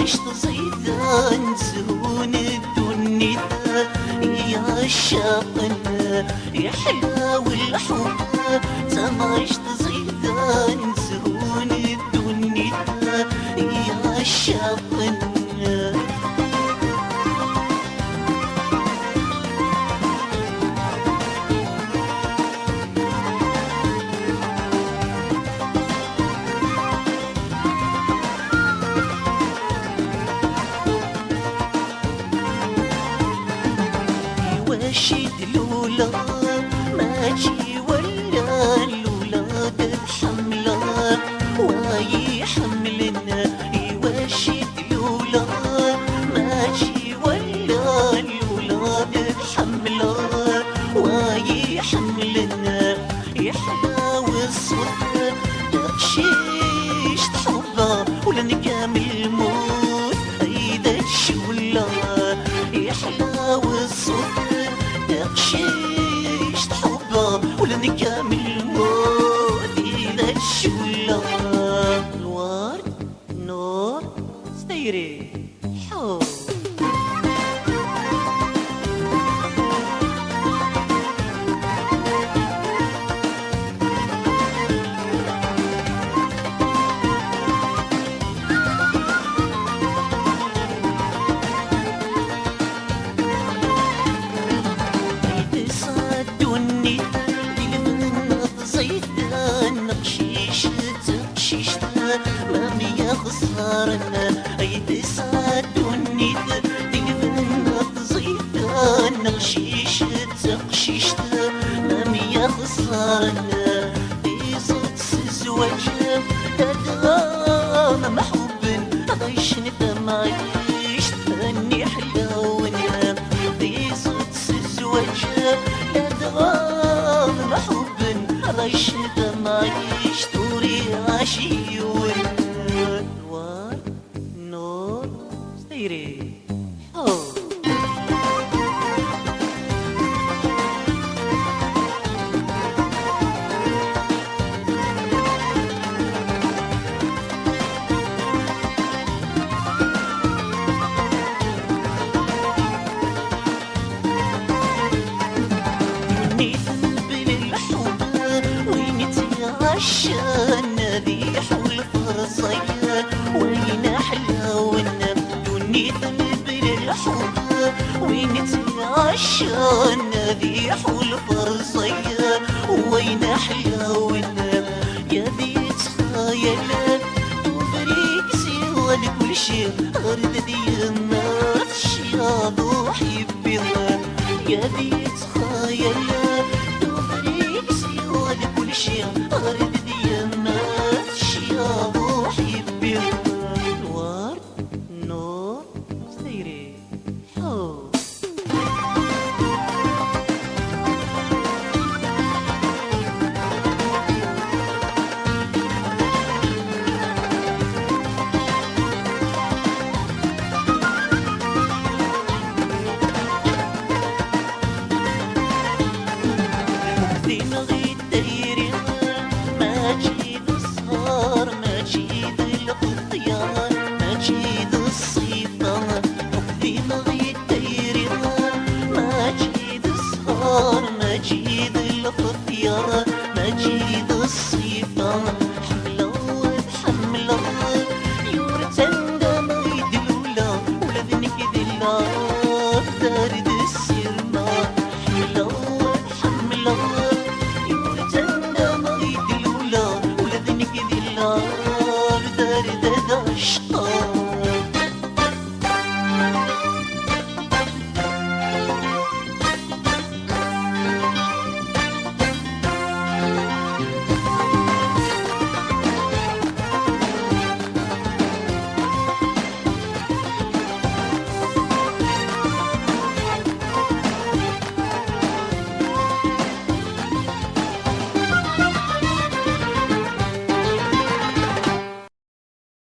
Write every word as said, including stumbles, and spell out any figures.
Tamact ẓidan zhun ddunit i ɛaccaqen, iḥlaw lḥub. Tamact ẓidan zhun ddunit i ɛaccaqen. Iwacu i d-luleɣ, mačči wala luleɣ d ḥemmleɣ wa yi-ḥemmlen. Iwacu i d-luleɣ, mačči wala luleɣ d ḥemmleɣ wa yi-ḥemmlen. Iḥlaw ṣṣut, taqcict ḥubbeɣ, ula nekk am lmut ay d tcewleɣ. Iḥlaw ṣṣut, taqcict ḥubbeɣ, ula nekk am lmut ay d tcewleɣ. Lwerd, Nur, s tayri, ḥub. Ay tesɛa ddunit di lbenna tẓidan, neɣ cic d teqcict, ma myaxeṣren. Ay tesɛa ddunit di lbenna tẓidan, neɣ cic d teqcict, ma myaxeṣren. Tiẓeṭ s zzwaǧ, ladɣa ma mḥubben, ad ɛicen tamɛict-nni ḥlawen. Tiẓeṭ s zzwaǧ, ladɣa ma mḥubben, ad ɛicen tamɛict ur iɛac yiwen. Lwerd, Nur, s tayri, ḥub. Ddunit mebla lḥub, win i tt-iɛaccen ad iḥulfa rẓay, wayen ḥlawen. Ddunit mebla lḥub, win i tt-iɛaccen ad iḥulfa rẓay, wayen ḥlawen. Yad yettxayal ubrid s iɣal kulci, ɣer dad yemma tecyaḍ uḥibbi. Yad